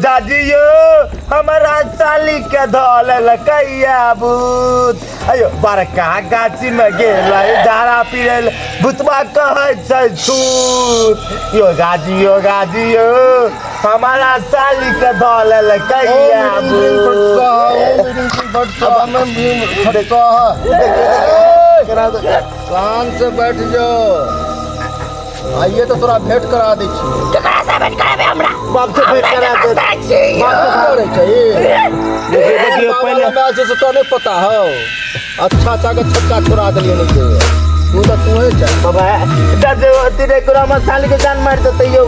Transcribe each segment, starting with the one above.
दादी यो हमारा साली के धऽ लेलकैया भूत। अयो बड़का गाछी में गेलै झाड़ा पीरै लए, भूतबा कहै छै छूत। यो गाजी यो गाजी यो हमारा साली के धऽ लेलकैया भूत। शान से बैठ जाओ, आइए तो तोरा भेंट करा दै छी। केकरा से भेंट कराबे हमरा? बाप से भेंट करा दे। बाप से करे छै। देखियो देखियो पहिले हमरा छै से तो नहीं पता हो। अच्छा अच्छा के छक्का छोड़ा देलिए नहीं के तू तो तू है छै। बाबा दादी तेरे गोरा हमर साली के जान मारि देतै यौ।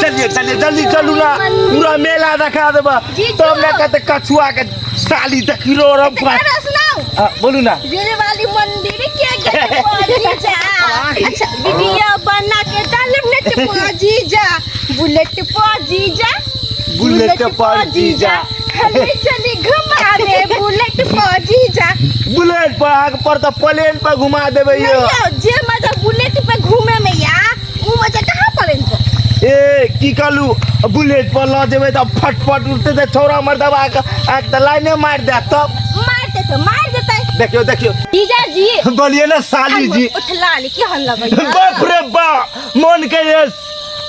चलिए चलिए जल्दी चलू ना, पूरा मेला देखा देबा। तब ना कहते कछुआ के साली देखिलो रम। सुनाओ। बोलू ना। ये वाली मंदिर के गेट पर जीजा। अच्छा वीडियो बना के डालब नेट पर जीजा, बुलेट पर जीजा, बुलेट पर जीजा। हमें चली घुमावे बुलेट पर जीजा। बुलेट पर आग पर तो प्लेन पर घुमा देबे यो। नहीं, जे मजा बुलेट पे घूमे में या उ मजा कहाँ प्लेन पर? ए की कहलू बुलेट पर ल जेबै तऽ फटफट उठते तऽ छौड़ा मर्दबा के आग तऽ लाइने मारि देत तब। मार देते मार देते। देखियो देखियो जीजा जी। बोलिए ना साली जी। उठला ली की हन लगै? बाप रे बाप मन के ये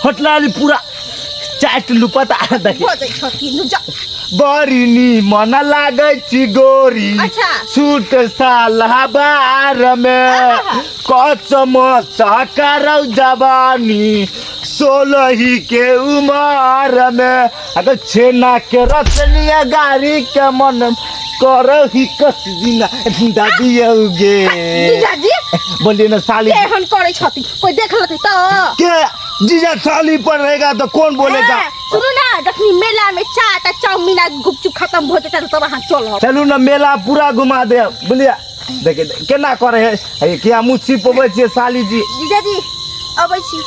होटलाली पूरा चाट लू पता देखियो। बजै छथिन जा। बड़ी नीमन लागै छी गोरी। अच्छा। सूट सालहबार में कसम करौ जवानी सोलही के उमर में। अगर छेना के रचनिया गाड़ी के मन करही कस दिना दादी गे। जीजा जी। बोलिए ना साली। केहन करै छथिन कोई देख लेतै तऽ? के जीजा साली पर रहेगा तो कौन बोलेगा? सुनू ना, जखनी मेला में चाट आ चाउमीन आ गुपचुप खत्म हो जेतै तब अहाँ चलब। चलू ना मेला पूरा घुमा दे। बुझलियै देखे केना करे है हे किया मुँह छिपबै छियै साली जी? जीजा जी अबै छी।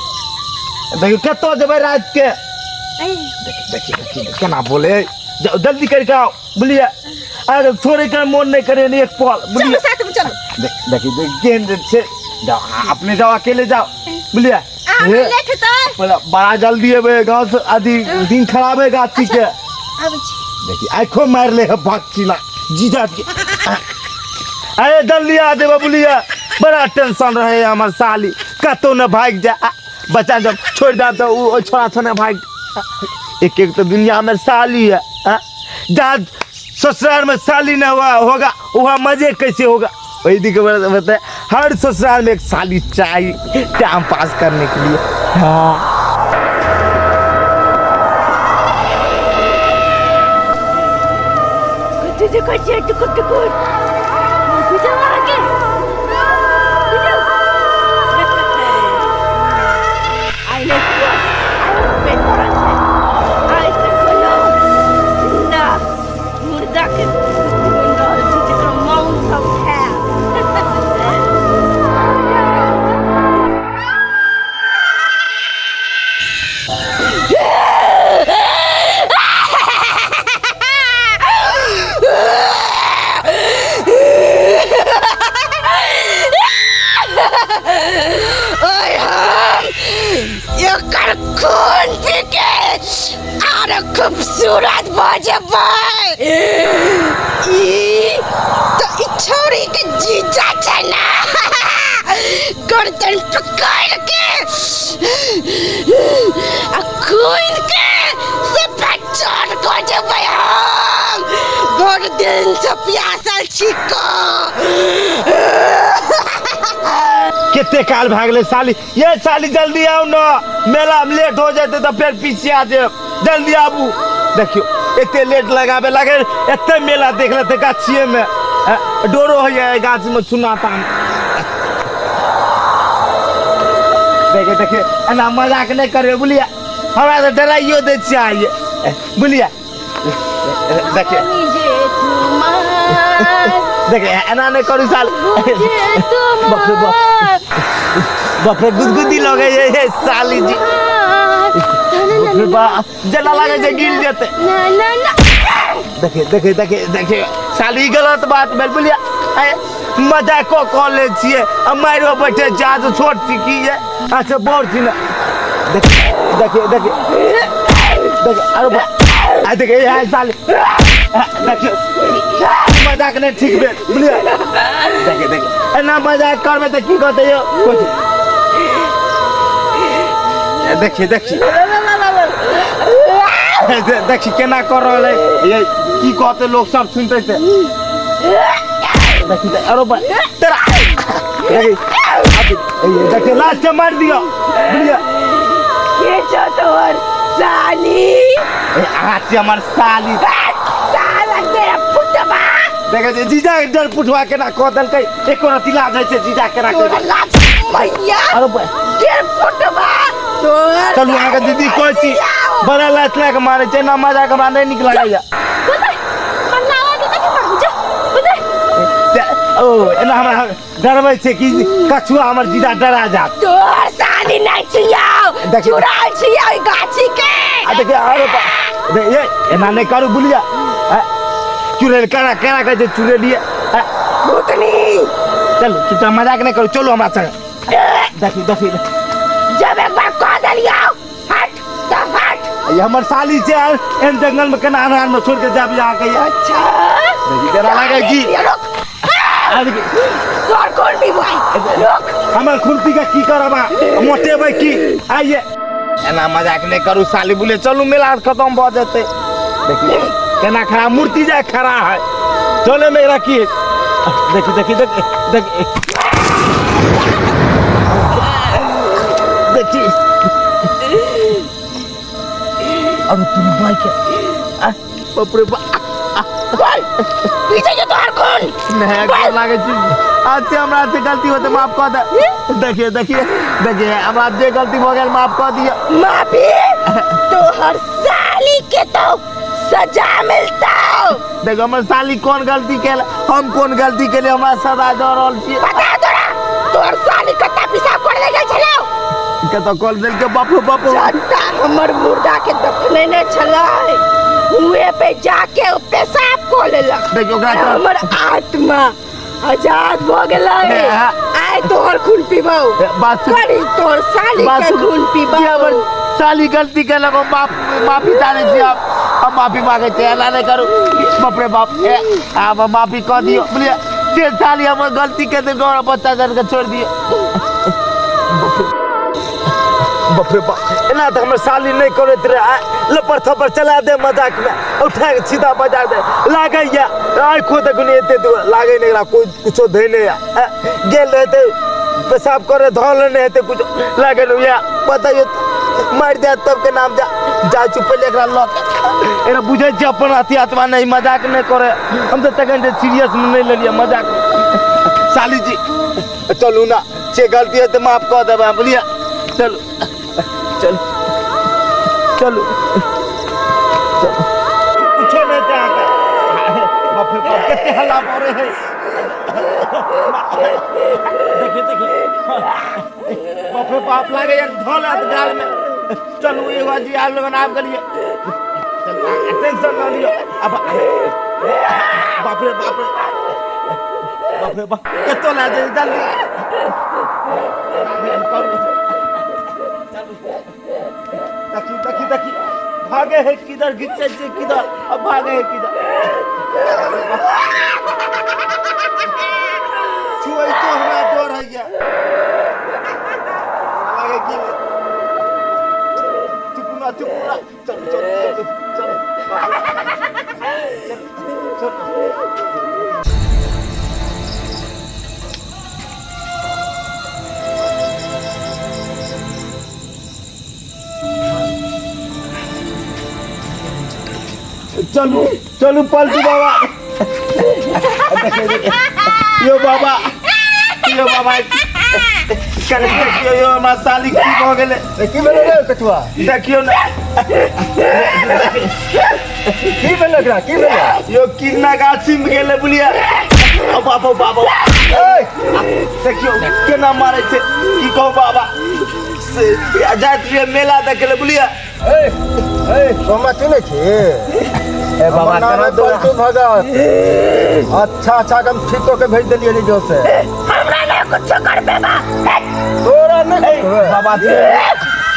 देखियौ कतऽ जेबै राति के? देखिए देखिए केना बोले। जाओ जल्दी करके आओ। बुझलियै अरे छोड़े के मन नहीं करे एक पल। बुझलियै चलू साथ में चलू। देखिए देख केहन छै। जाओ अपने जाओ अकेले जाओ। बुझलियै लेट हेतै। बड़ा जल्दी एबै गाँव से, आदि दिन खराब है गाछी के। आबै छी। देखिए आँखो मारि ले है भक्तिला जीजा के। अरे जल्दी आ जेबै। बुझलियै बड़ा टेंशन रहे हमर साली कतौ न भागि जाए। बच्चा जब छोड़ि देब तऽ ओ छोड़ा थोड़े भागि। एक एक तो दुनिया में साली है। जहाँ ससुराल में साली न हुआ होगा वहाँ मजे कैसे होगा? वही दिक्कत बताए हर ससुराल में एक साली चाहिए टाइम पास करने के लिए। हाँ टुकुर टुकुर मुर्दा के बनि रहल छी जकरा माउस सब खायब। ओए हम एकर खून पी के आर खूबसूरत भऽ जेबै। ई तऽ ई छौड़ी के जीजा छै ने, गर्दन पकड़ के आ खून के सफा चोट कऽ जेबै। हम बड़ दिन से प्यासल छी। कते काल भए गेलै साली? ये साली जल्दी आउ न, मेला में लेट हो जेतै तऽ फेर पीछे आ जायब। जल्दी आबू। देखियौ एते लेट लगाबे लागे, एते मेला देख लेतै गाछिए में। डोरो होइए गाछ में चुना तान। देखे देखे एना मजाक नहि करे। बुझलियै हमरा तऽ डराइयो दै छियै आइए। बुझलियै देखिए देखे एना नहि करू साल। बाप रे बाप, बाप रे गुदगुदी लगे ये साली जी। बाप रे बाप जेना लागे छै गिर जेतै। ना ना ना देखे देखे देखे देखे साली गलत बात भेल। बुझलियै मजाको कऽ लै छियै आ मारियो बैठे छी। अहाँ छोट छी की ये, अच्छा बड़ छी ने। देखिए देखिए देखिए देखिए, अरे आ देखिए ये साले, देखिए मजाक नहीं ठीक भेल बुझलियै। देखिए देखिए एना मजाक करबै तऽ की कहतै यौ। देखिए देखिए देखिए केना कर रहल है ये, की कहते लोग सब सुनते से। देखिए अरे तेरा देखिए देखिए लास्ट से मार दियो बुझलियै। के छौ तोहर साली? अहाँ छी हमर साली। साला तेरा पुटबा। देखै छी जीजा के डर पुटवा केना कऽ देलकै, एको रति लाज होइ छै जीजा केना तोरा लाज मैया। अरे डेढ़ फुटबा तोहर। चलू अहाँके दीदी कहै छी बड़ा लात लए कऽ मारै छै ना, मजाक हमरा नहि नीक लागैया। ओ एना हमरा डरबै छै कि कछुआ हमर जीजा डरा जात। तोहर साली नहि छियौ, चुड़ैल छियौ ई गाछी के। आ देखिए अरे ये एना नहि करू बुलिया। चुड़ैल केना केना कहै छै चुड़ैलिए भूतनी। चलू चुपचाप मजाक नहि करू, चलू हमरा संगे। देखी देखी जब एक बार कह देलियौ हट तऽ हट। ये हमर साली छै, एहन जंगल में केना अन्हार में छोड़ के जाब अहाँके। अच्छा देखी केना लागै की। तोहर खून पीबै रुक। हमर खून पी के की करब, मोटेबै की? आइए एना मजाक नहि करू साली बोले, चलू मेला खत्म भऽ जेतै। देखिए केना खड़ा मूर्ति जाय खड़ा है, चले में एकरा की। देखी देखी देखी देखी देखी अरे तुम भाई के बाप रे बाप। पीछे जो तोहर खून नहीं गोर लागै छी। अच्छा हमरा से गलती होते माफ कऽ दे। देखिए देखिए देखिए हमरा जे गलती भऽ गेल माफ कऽ दिअ। माफी तोहर साली के तो सजा मिलता। देखो हमर साली कौन गलती केल, हम कौन गलती केले, हमरा सजा दऽ रहल छी। पता तोरा तोहर साली कत्ता पेशाब करे ले गेल छलौ? कतऽ कल देलकै बाप रे बाप। जत्ता हमर मुर्दा के दफनेने छलै हुए पे जाके ओ पेशाब कऽ लेलक। देखियौ ओकरा तऽ हमर आत्मा आजाद भऽ गेलै। आइ तोहर खून पीबौ करी, तोहर साली के खून पीबौ। हमर साली गलती केलक, हम माफी चाहै छी। हम माफी मांगै छी, एना नहि करू बाप रे बाप। आब माफी कऽ दियौ बुझलियै। से साली हमर गलती के देलकै, हमरा बच्चा जान के छोड़ि दियौ। बाप रे बाप, एना तऽ हमर साली नहि करैत रहै। लपड़ थप्पड़ चला दे मजाक में, उठा के सीधा बजा दे। लागैया आँखो देखू ने एते दूर लागै नहि, एकरा कोइ कुछो धैने गेल रहतै पेशाब करे धल नहि हेतै कुछो लागै नहि। या बताइयो मारि देत तब के नाम जा जा छी पहिले एकरा लऽ के। एकरा बुझै छियै अपन अथी आत्मा नहि मजाक नहि करे। हम तऽ तखन जे सीरियस मे नहि लेलियै मजाक। साली जी चलू ना, से गलती है तऽ माफ कऽ देबै बुझलियै। चलू चलू चलू कुछो नहीं चाहता। बाप रे बाप कते हल्ला पड़े है। देखिए देखिए बाप रे बाप लागे यार धोल आत गाल में। चलू एगो जी आब लगन आब गेलिए, टेंशन न लियो। अब बाप रे बाप रे बाप रे बाप कतो ला जाए जल्दी। देखी देखी देखी भागे है किधर, घिचे छे किधर, अब भागे है किधर। छुए तो हमरा डर है या लागे कि चुप ना चुप ना। चलो चलो चलो चलो चलू चलू पलटू बाबा। यो बाबा यो बाबा कने देखियो यो हमरा साली की भऽ गेलै। की भेलै रे कछुआ? देखियो ना की भेलै एकरा, की भेलै? यो किरना गाछी में गेलै बुलिया। ओ बाबा बाबा देखियो केना मारै छै, की कहू बाबा। से जाइत रहियै मेला देखै लए बुलिया। ए ए हमरा चिन्है छी? ए बाबा हमर नाम कना है दो पलटू भगत। अच्छा अच्छा के हम ठीक कऽ के भेज देलियै रे जो से। हमरा नहीं कुछो करबे बा। तोरा नहि कुछो है। बाबा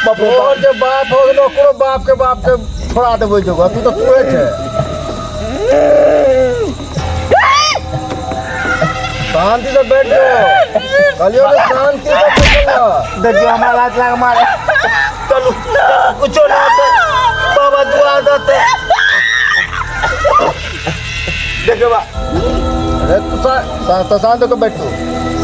बाप रे तोहर जे बाप हो गेलो ओकरो बाप के बाप के छोड़ा देबै जोगा तू तऽ तूहे छै। शांति से बैठ जो, कहलियो ने शांति से बैठ जो। देखियो हमरा लात लाग मारे। चलू कुछो ना होते बाबा, दुआ देते। देखियो बा। अरे तू तो शांत होके बैठू।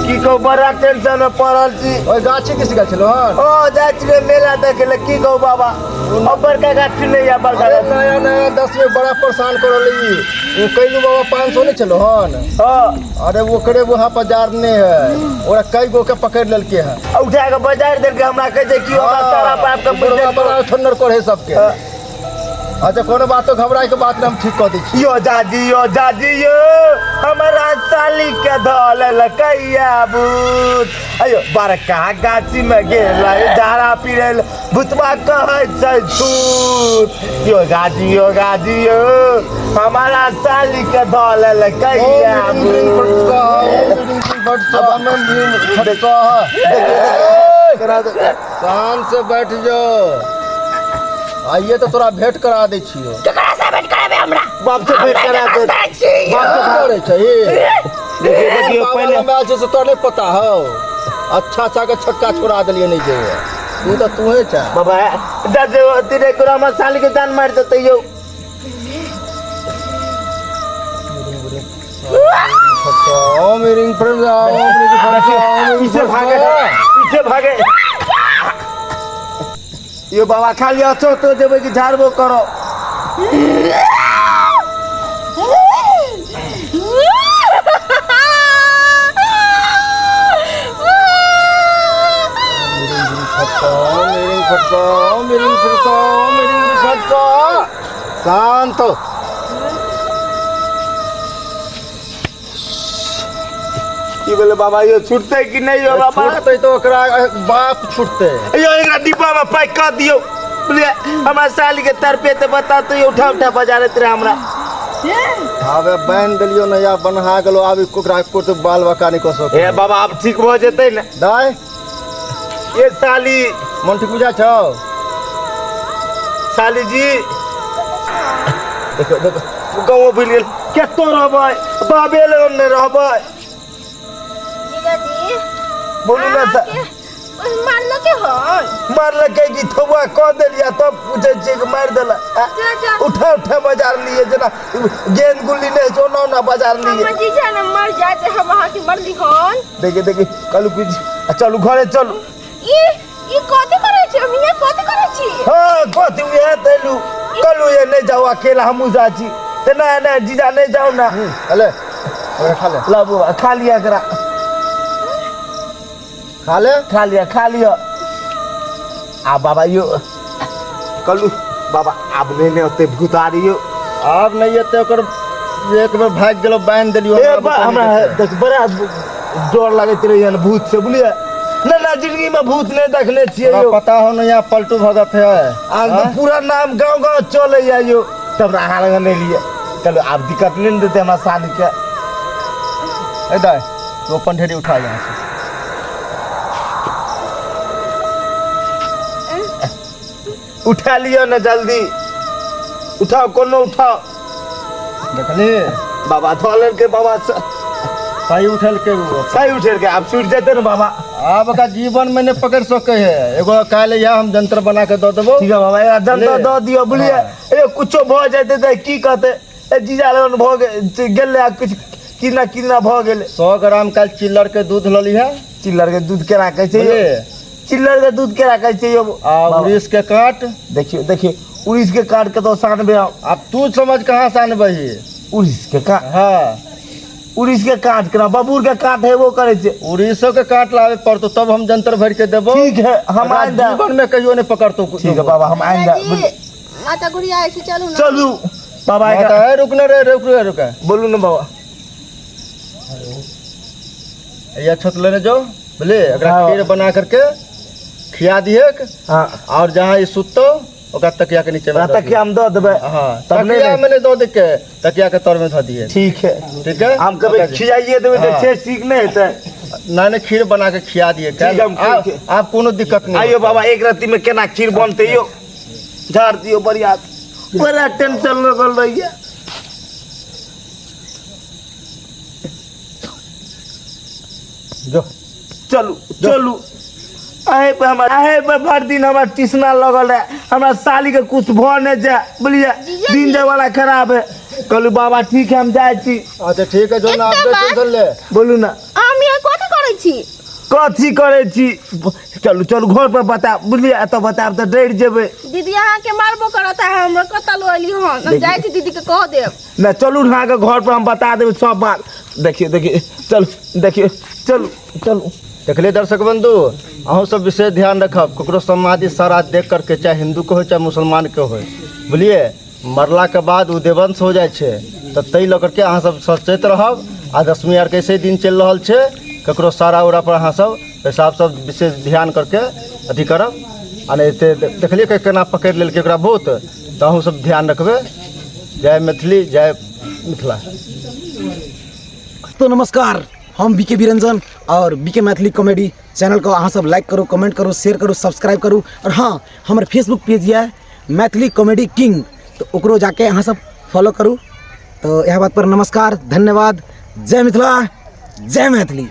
की कहू, बड़ा टेंशन में पड़ल छी। ओहि गाछी किस गेल छलो हन? ओ जाइ छियै मेला देखे ले। की कहू बाबा, अब बड़का गाछी नहीं है बड़का अरे गाछी। नया नया 10 में बड़ा परेशान करल ई ओ कैलू बाबा 500 नहीं छलो हन? हाँ। अरे ओकरे वहाँ पर जारने है, ओकरा कई गो के पकड़ लेलके है। आ उठा के बाजार देलके। हमरा कहै छै कि हमरा सारा बाप के बुढ़वा बड़ा छन्नर करे सबके। हाँ। अच्छा कोनो बात तो घबराए के बात नहीं, हम ठीक कऽ दै छी। यो दादी, यो दादी, यो हमरा साली के धल लकैया भूत। अयो बड़का गाछी में गेल झाड़ा पिरल भूतबा कहै छै छूत। यो दादी, यो दादी, यो हमारा साली के धल लकैया ओम ह्रीं क्लीं भूत। फट स्वाहा, ओम ह्रीं क्लीं फट स्वाहा, ओम ह्रीं फट स्वाहा। शांत से बैठ जो, आइए तो तोरा भेंट करा दै छियो। केकरा से भेंट कराबे हमरा? बाप से भेंट करा दे। छी। बाप से डरै छै। देखियो देखियो बाबा पहिले लग आयल छै से तोरा नहि पता हौ? अच्छा अच्छा के छक्का छोड़ा देलियै नहि जे तू तऽ तूहे छै। बाबा दादी तेरे को हमरा साली के जान मारि देतै यौ। ओम ह्रीं फट स्वाहा, ओम ह्रीं फट स्वाहा, ओम ह्रीं पीछे फट भागे स्वाहा। पीछे भागे यो बाबा। खाली अछो तो देबै कि झाड़बो करो? ओम ह्रीं फट स्वाहा, ओम ह्रीं फट स्वाहा, ओम ह्रीं फट स्वाहा। शांत हो। की बोले बाबा, यो छूटतै कि नहीं यो बाबा? छूटतै तऽ ओकरा बाप छूटतै। यो एकरा डिब्बा में पैक कर दियो, बुझलियै? हमरा साली के तरपे तऽ बता तो यो उठा उठा बजा रहे हमरा। आबे बान्हि देलियो ने या बन्हा गेलो, आब ओकरा को तो बाल बका नहि कऽ सकै। ए बाबा, आब ठीक भऽ जेतै ने? दाय। ये साली। मन ठीक बुझा छौ? साली जी, देखो देखो, गाँव भूलि गेल। कतौ रहबै? बाबे लग नहि रहबै? जीजाजी। बोलू ने। अहाँके ओहि मारलके हन? मारलकै कि थौआ कऽ देलियै तब पूछै छियै कि मारि देलक? जा जा। उठा उठा बाजार लिए, जेना गेंद गुल्ली नहि छै ओना ओना बाजार लिए। हमर जीजा ने मर जाए तऽ हम अहाँके मरली हन। देखिए देखिए, कहलू कि चलू घरे चलू। ई ई कथी करै छी? हम यहाँ कथी करै छी? हाँ कथी उएह तैलू कहलू ये नहीं जाओ अकेला, हमहूँ जा छी तऽ नहीं नहीं जीजा नहीं जाओ ना। अले ओकरा खा ले। लाबू, खा लिया एकरा। खा ले। खा लिया खा लिया। आ बाबा यो कहलू बाबा, आब नहि ने ओते भूत आ रही। आब नहि एते, ओकर एक बेर भागि गेलो, बान्हि देलियो। ए बा, हमरा देख बड़ा डर लगैत रहैया ने भूत से, बुझलियै? ना ना जिंदगी में भूत नहीं देखने छियै तोरा यौ। पता हो न यहाँ पलटू भगत है? आ हाँ? पूरा नाम गाँव गाँव चलैया यौ, तब अहाँ लग नहि लिए। चलो आब दिक्कत नहि ने देतै हमरा साली के। ए दाय, तू अपन ढेरी उठा यहाँ से। उठा लिअ ने जल्दी उठाओ, कोनो उठाओ। देखली? बाबा धऽ लेलकै बाबा सही उठल के उ। सही उठेलकै, आब छुटि जेतै ने बाबा? आब ओकरा जीवन में नहीं पकड़ सके है। एगो काल्हि यहाँ हम जंतर बना के दऽ देबो। ठीक है बाबा, एकरा जंतर ले। दऽ दियौ, बुझलियै? ए कुछो भऽ जेतै तऽ की कहतै? ए जीजा लगन भऽ गेलै आ किछु की ना की ना भऽ गेलै। 100 ग्राम काल्हि चिल्लर के दूध लऽ लिहे। चिल्लर के दूध केना कहै छै यौ? बुझलियै? चिल्लर के दूध केना कहै छै यौ? आ बाबा, उड़ीस के काट। देखियौ देखियौ, उड़ीस के काट कतौ सानबै हम? आब तू समझ कहाँ से आनबही। उड़ीस के काट? हाँ। उड़ीस के काट केना? बबूर के काट हेबो करै छै। उड़ीसो के काट लाबे पड़तो, तब हम जंतर भर के देबो। ठीक है, हम एकरा आनि देब। जीवन में कहियो नहीं पकड़तो। ठीक है बाबा, हम आनि देब। जीजाजी, माता गुड़िया आइ छै, चलू ने। चलू बाबा। माता है, रुक न रे, रुक रे, रुक। बोलू ने बाबा। ये छत लेने जाओ, बुझलिए? एकरा हाँ। खीर बना करके खिया दिहेक। हाँ। और जहाँ ई सुततो ओकरा तकिया के नीचे में ओकरा दऽ तकिया हम दऽ देबै। दिहे। हाँ, तब नहि तकिया में नहीं दऽ दे के, तकिया के तर में धऽ दिहे। ठीक है। ठीक है, हम कभी ओकरा- खियाइए देबै तऽ हाँ। से ठीक नहि हेतै। ना नहीं, खीर बना के खिया दिए। ठीक, हम आप ठीक है। आप कोनो दिक्कत नहीं। आइयो बाबा, एक राति में केना खीर बनतै यौ, झाड़ दियौ बढ़िया, बड़ा टेंशन लगल रहैया। जो चलू चलू, अहे पे हमरा, अहे पे भरि दिन हमरा टिसना लगल रहे, हमरा साली के कुछ भऽ नहि जाय, बुझलियै, दिन जमाना खराब है। कहलू बाबा ठीक है, हम जाइ छी। अच्छा ठीक है, जो ना एकटा आप बात। टेंशन ले। बोलू ना। हम यहाँ कथी करै छी? कथी करै छी? चलू चलू, घर पर बतायब, बुझलियै, एतऽ बतायब तऽ डरि जेबै। दीदी अहाँके मारबो करत है, हमरा कतऽ लऽ एली हन? हम जाइ छी, दीदी के कह देब। नहि, चलू ने, अहाँके घर पर हम बता देबै सब बात। देखियौ देखियौ, चलू, देखियौ, चलू चलू। देखलिए दर्शक बंधु, अहूँ सब विशेष ध्यान रखब, ककरो समाधि सारा देख करके, चाहे हिंदू के हो चाहे मुसलमान के हो, बुझलिए, मरला के बाद ओ देवंश हो जाइ छै, तऽ ताहि लऽ करके अहाँ सब सचेत रहब। आ दशमी आर के ऐसे दिन चलि रहल छै, ककरो सारा उरा पर अहाँ सब पेशाब सब विशेष ध्यान करके अथी करब। आ नहि तऽ देखलिए के केना पकड़ि लेलकै ओकरा भूत, तऽ अहूँ सब ध्यान रखबै। जय मैथिली, जय मिथिला। तो नमस्कार, हम बी के बिरंजन और बी के मैथिली कॉमेडी चैनल को अहाँ सब लाइक करू, कमेंट करू, शेयर करू, सब्सक्राइब करू। और हाँ, हमर फेसबुक पेज यऽ मैथिली कॉमेडी किंग, तो ओकरो जाके अहाँ सब फॉलो करू। तो यह बात पर नमस्कार, धन्यवाद, जय मिथिला, जय मैथिली।